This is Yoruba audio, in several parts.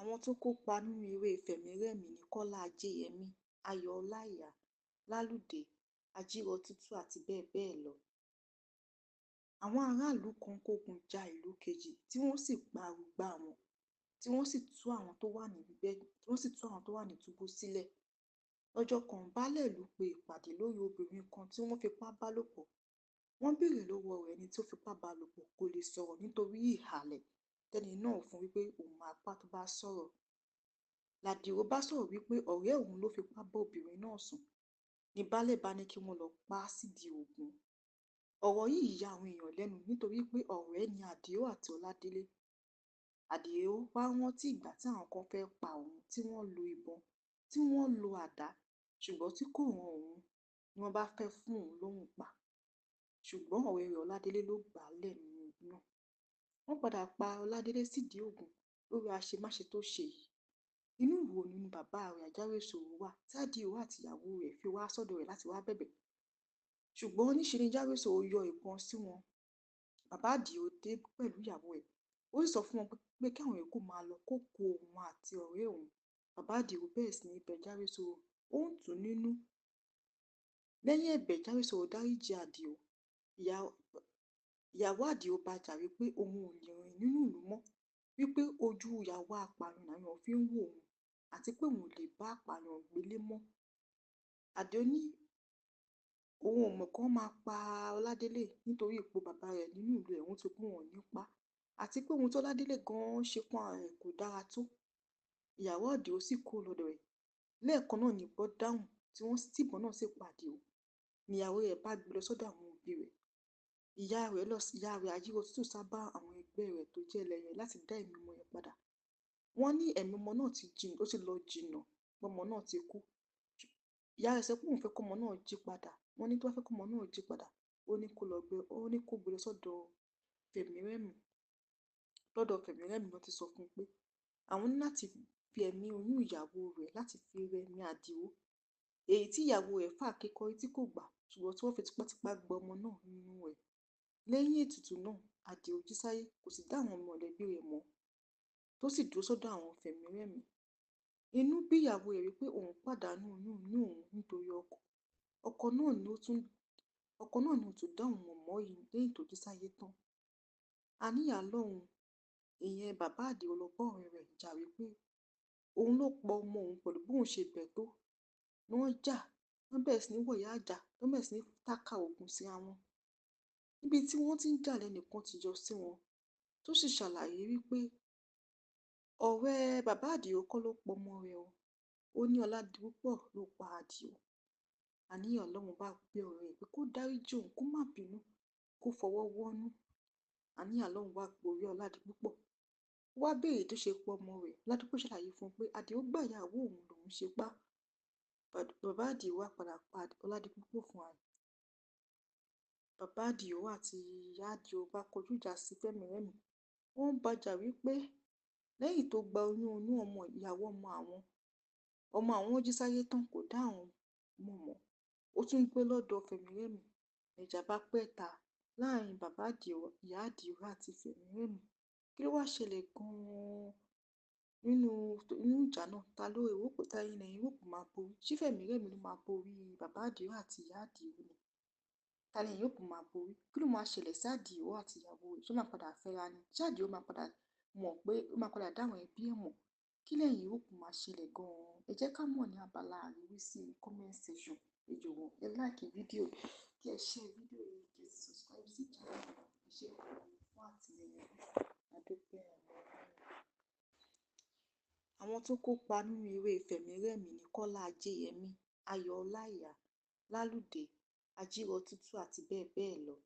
Àwọn tó kópa nínú eré Fẹ̀mí-Rẹ̀mí ní Kọ́lá Ajéyẹmí, Ayọ̀ Ọláìyá, Láludé, Ajírótútù àti bẹ́ẹ̀ bẹ́ẹ̀ lọ. Àwọn aráàlú kan kógun ja ìlú kejì tí wọ́n sì pa arugba wọn, tí wọ́n sì tú àwọn tó wà níbẹ̀ tí wọ́n sì tú àwọn tó wà ní túbú sílẹ̀. Lọ́jọ́ kan, baálé ìlú pe ìpàdé lórí obìnrin kan tí wọ́n fipá bá lò pọ̀. Wọ́n béèrè lọ́wọ́ rẹ̀, ẹni tó fipá bá lò pọ̀ kò lè sọ̀rọ̀ nítorí ìhàlẹ̀ tẹ́ni náà fún wípé òun máa pa tó bá sọ̀rọ̀. Làdìó bá sọ̀rọ̀ wípé ọ̀rẹ́ òun ló fipá bá obìnrin náà sùn. Ní baálé bá ní kí wọ́n lọ pa á sídìí Ògún. Ọ̀rọ̀ yìí ya àwọn èèyàn lẹ́nu nítorí pé ọ̀rẹ́ ni Àdìó àti Ọládélé. Àdìó wá rántí ìgbà tí àwọn kan fẹ́ pa òun, tí wọ́n lo ìbọn, tí wọ́n lo àdá, ṣùgbọ́n tí kò ràn òun ni wọ́n bá fẹ́ fún òun lóhùn pa. Ṣùgbọ́n ọ̀rẹ́ rẹ̀ Ọládélé ló gbà á lẹ̀ nínú ogun náà. Wọ́n padà pa Ọládélé sídìí Ògún lórí àṣemáṣe tó ṣe yìí. Inú ìrònú ni bàbá rẹ̀ Ajáwésòro wà tí Àdìó àti ìyàwó rẹ̀ fi wá sọ́dọ̀ rẹ̀ láti wá bẹ̀bẹ̀. Ṣùgbọ́n níṣe ni Jáwésòro yọ ìbọn sí wọn. Bàbá Àdìó dé pẹ̀lú ìyàwó ẹ̀. Ó sì sọ fún wọn pé kí àwọn yòókù máa lọ, kó ku òun àti ọ̀rẹ́ òun. Bàbá Àdìó bẹ̀rẹ̀ sí ní bẹ Jáwésòro, ó ń tù ú nínú. Lẹ́yìn ẹ̀bẹ̀, Jáwésòro dáríjì Àdìó. Ìyàwó Àdìó bá jà wípé òun ò lè rìn nínú ìlú mọ́, wípé ojú ìyàwó apààyàn làwọn fi ń wò òun, àti pé òun ò lè bá apààyàn gbélé mọ́. Àdìó ní òun ò mọ̀ kán máa pa Ọládélé nítorí ipò bàbá rẹ̀ nínú ìlú ẹ̀, òun ti pé wọn ò ní pa á, àti pé ohun tí Ọládélé gan-an ṣe fún ara rẹ̀ kò dára tó. Ìyàwó Àdìó sì kúrò lọ́dọ̀ rẹ̀. Lẹ́ẹ̀kan náà ní ìbọn dáhùn tí wọ́n tí ìbọn náà sì pa Àdìó. Níyàwó rẹ̀ bá gbé lọ sọ́dọ̀ àwọn òbí rẹ̀. Ìyá rẹ̀ lọ, ìyá rẹ̀ Ajírótútù sá bá àwọn ẹgbẹ́ rẹ̀ tó jẹ́ ẹlẹ́yẹ láti dá ẹ̀mí ọmọ yẹn padà. Wọ́n ní ẹ̀mí ọmọ náà ti jìn, ó ti lọ jìnnà, ọmọ náà ti kú. Ìyá rẹ̀ sọ pé òun fẹ́ kọ́ ọmọ náà jí padà. Wọ́n ní tó bá fẹ́ kọ́ ọmọ náà jí padà, ó ní kó lọ gbé, ó ní kó gbé lọ sọ́dọ̀ Fẹ̀mírẹ̀mí. Lọ́dọ̀ Fẹ̀mírẹ̀mí ló ti sọ fún un pé àwọn ní láti fi ẹ̀mí oyún ìyàwó rẹ̀ láti fi rẹmi Àdìó. Èyí tí ìyàwó rẹ̀ fà kékọ́rí tí kò gbà, ṣùgbọ́n tí wọ́n fi tipátipá gba ọmọ náà nínú ẹ̀. Lẹ́yìn ètùtù náà, Àdìó jí sáyé, kò sì dá àwọn mọ̀lẹ́bí rẹ̀ mọ̀, tó sì dúró sọ́dọ̀ àwọn Fẹ̀mírẹ̀mí. Inú bí ìyàwó rẹ̀ wípé òun pàdánù oyún inú òun nítorí ọkọ. Ọkọ náà ni ó tún, ọkọ náà ni ó tún dá òun mọ̀ mọ́ yìí lẹ́yìn tó jí sáyé tán. Àníyàn lọ́hùn, ìyẹn bàbá Àdìó lọ bá ọ̀rẹ́ rẹ̀ jà wípé òun ló pa ọmọ òun pẹ̀lú bóun ṣe bẹ̀ tó. Ni wọ́n jà, wọ́n bẹ̀rẹ̀ sí ní wọ̀yá ìjà, wọ́n bẹ̀rẹ̀ sí ní tákà ogun síra wọn. Níbi tí wọ́n ti ń jà lẹ́nìkan ti yọ sí wọn, tó sì ṣàlàyé wípé ọ̀rẹ́ bàbá Àdìó kọ́ ló pa ọmọ rẹ̀ o. Ó ní Ọládipúpọ̀ ló pa Àdìó. Àníyàn lọ́hùn bá bẹ ọ̀rẹ́ rẹ̀ pé kó dáríjì òun, kó má bínú, kó fọwọ́ wọ́nú. Àníyàn lọ́hùn wá pe orí Ọládipúpọ̀. Ó wá béèrè tó ṣe pa ọmọ rẹ̀. Ọládipúpọ̀ ṣàlàyé fún un pé Àdìó gbà ìyàwó òun lòun ṣe pa. Bàbá Àdìó wá padà pa Ọládipúpọ̀ fún ara rẹ̀. Bàbá Àdìó àti ìyá Àdìó bá kọjú ìjà sí Fẹ̀mírẹ̀mí. Wọ́n ń bá jà wípé lẹ́yìn tó gba oyún inú ọmọ ìyàwó ọmọ àwọn jí sáyé tán kò dá àwọn mọ̀ mọ́. Ó tún gbé lọ́dọ̀ Fẹ̀mírẹ̀mí. Ìjà bá pẹ́ ta láàrin bàbá Àdìó, ìyá Àdìó àti Fẹ̀mírẹ̀mí. Kí ló wá ṣẹlẹ̀ gan-an nínú, nínú ìjà náà? Ta ló rò pé, ta ni ẹ̀yin rò pé máa borí? Ṣé Fẹ̀mírẹ̀mí ló máa borí bàbá Àdìó àti ìyá Àdìó ni? Ta ni ẹ̀yin rò pé máa borí? Kí ló máa ṣẹlẹ̀ sí Àdìó àti ìyàwó rẹ̀? Ṣé ó máa padà fẹ́ra ni? Ṣé Àdìó máa padà mọ̀ pé ó máa padà dá àwọn ẹbí ẹ̀ mọ̀? Kí lẹ̀yin rò pé máa ṣẹlẹ̀ gan-an? Ẹ jẹ́ ká mọ̀ ní abala àríwísí comment section. Ẹ jọ̀wọ́, ẹ like fídíò, kí ẹ share fídíò yìí, kí ẹ subscribe sí channel. Ẹ ṣé gan-an fún àtìlẹ́yìn yín. A dúpẹ́ àmọ́. Àwọn tó kópa nínú eré Fẹ̀mírẹ̀mí ní Kọ́lá Ajéyẹmí, Ayọ̀ Ọláìyá, Láludé, Ajírótútù àti bẹ́ẹ̀ bẹ́ẹ̀ lọ.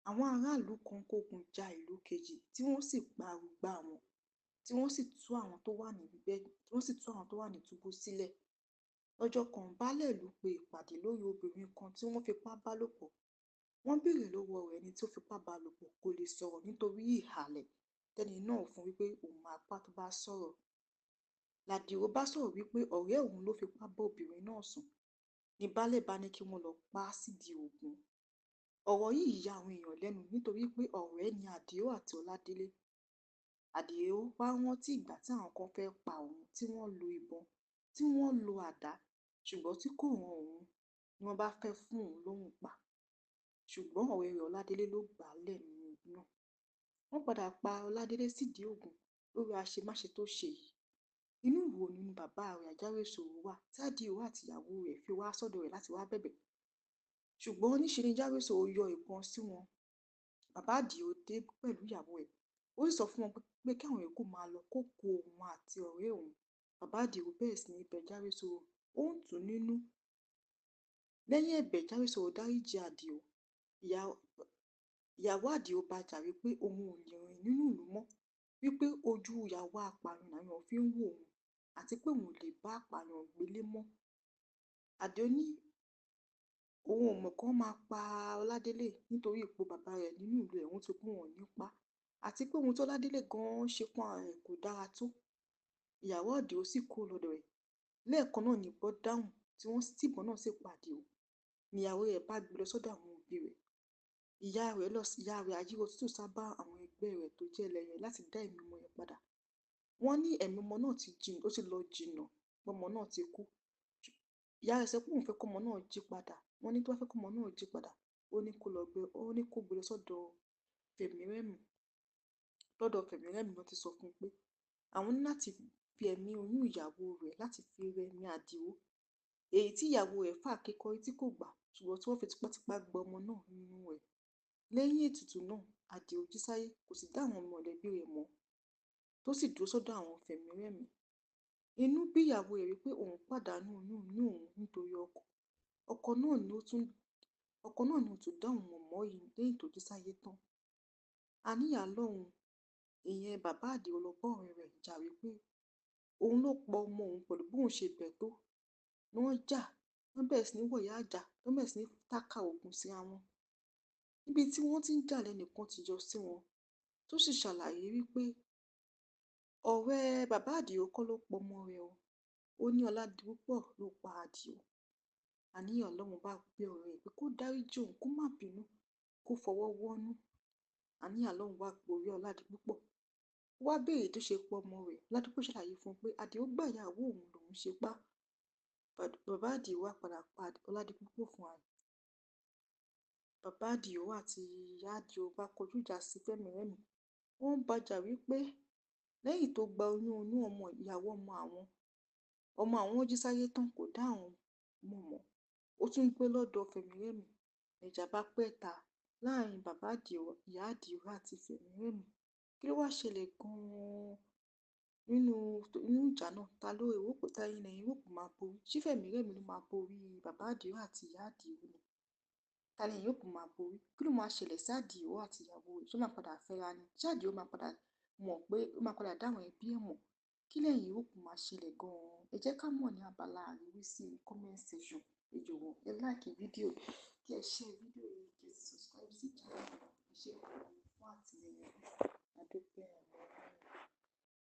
Àwọn aráàlú kan kógun ja ìlú kejì tí wọ́n sì pa arugba wọn, tí wọ́n sì tú àwọn tó wà níbẹ̀, tí wọ́n sì tú àwọn tó wà ní túbú sílẹ̀. Lọ́jọ́ kan, baálé ìlú pe ìpàdé lórí obìnrin kan tí wọ́n fipá bá lò pọ̀. Wọ́n béèrè lọ́wọ́ rẹ̀, ẹni tó fipá bá lò pọ̀ kò lè sọ̀rọ̀ nítorí ìhàlẹ̀ tẹ́ni náà fún wípé òun máa pa tó bá sọ̀rọ̀. Làdìó bá sọ̀rọ̀ wípé ọ̀rẹ́ òun ló fipá bá obìnrin náà sùn. Ní baálé bá ní kí wọ́n lọ pa á sídìí Ògún. Ọ̀rọ̀ yìí ya àwọn èèyàn lẹ́nu nítorí pé ọ̀rẹ́ ni Àdìó àti Ọládélé. Àdìó wá rántí ìgbà tí àwọn kan fẹ́ pa òun, tí wọ́n lo ìbọn, tí wọ́n lo àdá, ṣùgbọ́n tí kò ràn òun ni wọ́n bá fẹ́ fún òun lóhùn pa. Ṣùgbọ́n ọ̀rẹ́ rẹ̀ Ọládélé ló gbà á lẹ̀ nínú ogun náà. Wọ́n padà pa Ọládélé sídìí ògùn lórí àṣemáṣe tó ṣe yìí. Inú ìrònú ni bàbá rẹ̀ Ajáwésòro wà tí Àdìó àti ìyàwó rẹ̀ fi wá sọ́dọ̀ rẹ̀ láti wá bẹ̀bẹ̀. Ṣùgbọ́n níṣe ni Jáwésòro yọ ìbọn sí wọn. Bàbá Àdìó dé pẹ̀lú ìyàwó ẹ̀. Ó sì sọ fún wọn pé kí àwọn yòókù máa lọ, kó ku òun àti ọ̀rẹ́ òun. Bàbá Àdìó bẹ̀rẹ̀ sí ní bẹ Jáwésòro, ó ń tù ú nínú. Lẹ́yìn ẹ̀bẹ̀, Jáwésòro dáríjì Àdìó. Ìyàwó Àdìó bá jà wípé òun ò lè rìn nínú ìlú mọ́, wípé ojú ìyàwó apààyàn làwọn fi ń wò òun, àti pé òun ò lè bá apààyàn gbélé mọ́. Àdìó ní òun ò mọ̀ kí wọ́n máa pa Ọládélé nítorí ipò bàbá rẹ̀ nínú ìlú ẹ̀, òun ti kú wọn ò ní pa, àti pé ohun tí Ọládélé gan-an ṣe fún ara rẹ̀ kò dára tó. Ìyàwó Àdìó sì kúrò lọ́dọ̀ rẹ̀. Lẹ́ẹ̀kan náà ni ìbọn dáhùn tí wọ́n tí ìbọn náà sì pa Àdìó. Níyàwó rẹ̀ bá gbé lọ sọ́dọ̀ àwọn òbí rẹ̀. Ìyá rẹ̀ lọ, ìyá rẹ̀ Ajírótútù sá bá àwọn ẹgbẹ́ rẹ̀ tó jẹ́ ẹlẹ́yẹ láti dá ẹ̀mí ọmọ yẹn padà. Wọ́n ní ẹ̀mí ọmọ náà ti jìn, ó ti lọ jìnnà, ọmọ náà ti kú. Ìyá rẹ̀ sọ pé òun fẹ́ kó ọmọ náà jí padà. Wọ́n ní tó bá fẹ́ kó ọmọ náà jí padà, ó ní kó lọ gbé, ó ní kó gbé lọ sọ́dọ̀ Fèmírẹ́mì. Lọ́dọ̀ Fèmírẹ́mì ló ti sọ fún un pé àwọn ní láti fi ẹ̀mí oyún ìyàwó rẹ̀ láti fi rẹ ẹ̀mí Àdìó. Èyí tí ìyàwó rẹ̀ fà kékọ́rí tí kò gbà, ṣùgbọ́n tí wọ́n fi tipátipá gba ọmọ náà nínú ẹ̀. Lẹ́yìn ètùtù náà, Àdìó jí sáyé, kò sì dá àwọn mọ̀lẹ́bí rẹ̀ mọ̀, tó sì dúró sọ́dọ̀ àwọn Fèmírẹ́mì. Inú bí ìyàwó rẹ̀ wípé òun pàdánù oyún inú òun nítorí ọkọ. Ọkọ náà ni ó tún, ọkọ náà ni ó tún dá òun mọ̀ mọ́ yìí lẹ́yìn tó jí sáyé tán. Àníyàn lọ́hùn, ìyẹn bàbá Àdìó lọ bá ọ̀rẹ́ rẹ̀ jà wípé òun ló pa ọmọ òun pẹ̀lú bóun ṣe bẹ̀ tó. Ni wọ́n jà, wọ́n bẹ̀rẹ̀ sí ní wọ̀yá ìjà, wọ́n bẹ̀rẹ̀ sí ní tákà ogun síra wọn. Níbi tí wọ́n ti ń jà lẹ́nìkan ti yọ sí wọn, tó sì ṣàlàyé wípé ọ̀rẹ́ bàbá Àdìó kọ́ ló pa ọmọ rẹ̀ o. Ó ní Ọládipúpọ̀ ló pa Àdìó. Àníyàn lọ́hùn bá bẹ ọ̀rẹ́ rẹ̀ pé kó dáríjì òun, kó má bínú, kó fọwọ́ wọ́nú. Àníyàn lọ́hùn wá gborí Ọládipúpọ̀. Ó wá béèrè tó ṣe pa ọmọ rẹ̀. Ọládipúpọ̀ ṣàlàyé fún un pé Àdìó gbà ìyàwó òun lòun ṣe pa. Bàbá Àdìó wá padà pa Ọládipúpọ̀ fún ara rẹ̀. Bàbá Àdìó àti ìyá Àdìó bá kọjú ìjà sí Fẹ́mírẹ́mì. Wọ́n ń bá jà wípé lẹ́yìn tó gba oyún inú ọmọ ìyàwó ọmọ àwọn jí sáyé tán kò dá àwọn mọ̀ mọ́. Ó tún gbé lọ́dọ̀ Fẹ́mírẹ́mì. Ìjà bá pẹ́ ta láàrin bàbá Àdìó, ìyá Àdìó àti Fẹ́mírẹ́mì. Kí ló wá ṣẹlẹ̀ gan-an nínú, nínú ìjà náà? Ta ló rò pé, ta ni ẹ̀yin rò pé máa borí? Ṣé Fẹ́mírẹ́mì ló máa borí bàbá Àdìó àti ìyá Àdìó ni? Ta ni ẹ̀yin rò pé máa borí? Kí ló máa ṣẹlẹ̀ sí Àdìó àti ìyàwó rẹ̀? Ṣé ó máa padà fẹ́ra ni? Ṣé Àdìó máa padà mọ̀ pé ó máa padà dá àwọn ẹbí ẹ̀ mọ̀? Kí lẹ̀yin rò pé máa ṣẹlẹ̀ gan-an? Ẹ jẹ́ ká mọ̀ ní abala àríwísí comment section. Ẹ jọ̀wọ́, ẹ like fídíò, kí ẹ share fídíò yìí, kí ẹ subscribe sí channel. Ẹ ṣé gan-an fún àtìlẹ́yìn yín. A dúpẹ́ o.